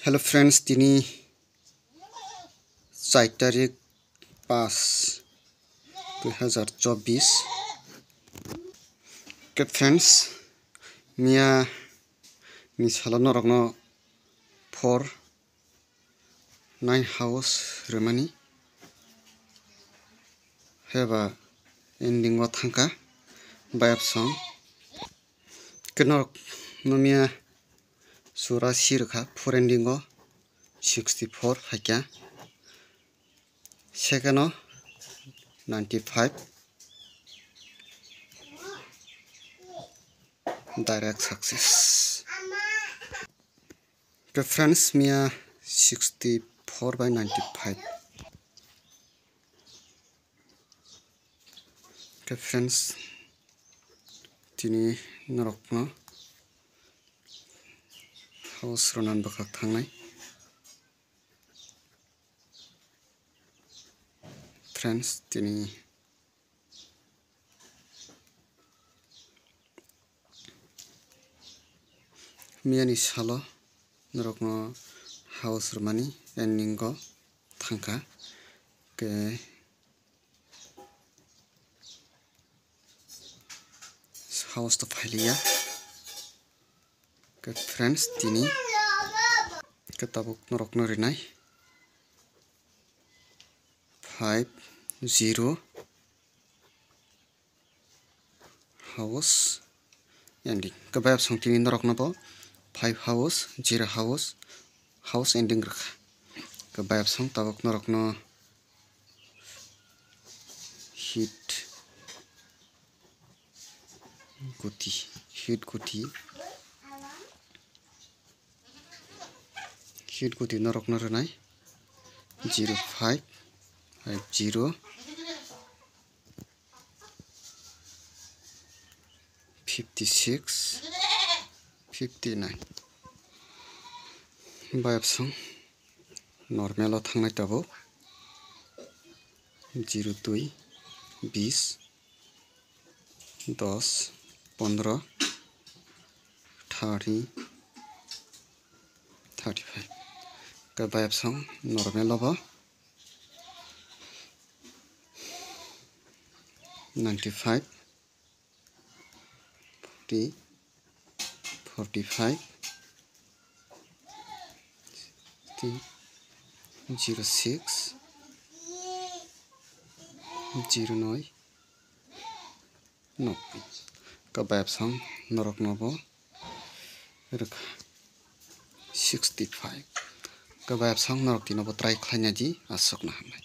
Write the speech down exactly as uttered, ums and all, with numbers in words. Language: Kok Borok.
Hello friends, tini char tarik pas dui hazar chobbish. Ke friends, miya ni salo norokno four nine house rwmani heba ending o thangkha bayapsong. Ke norok no miya sura si rwkha four ending o sixty four phaikha. Second o ninety five, direct success. Ke friends, miya sixty four by ninety five. Ke friends, tini norokno house rwnan bwkhak thangnai. Friends, tini miya ni salo norokno house rwmani ending o thangkha. Ke house to phailiya. Ke friends, tini ke tabuk norokno rinai five zero house ending. Ke bayapsong tini norokno bo five house, zero house, house ending rwkha. Ke bayapsong tabuk norokno hit guti, hit guti, hit guti norokno rwnai zero five, five zero, fifty six, fifty nine. Bayapsong normal o thangnai tabuk zero dui, bis, dos, pondro, thirty, thirty five. Ke bayapsong normal o bo ninety five, forty, forty five, zero six, zero nine, nobbai. Ke bayapsong norokno bo rwkha sixty five. Ke bayapsong norok tino bo try khlaina di, aswkno hambai.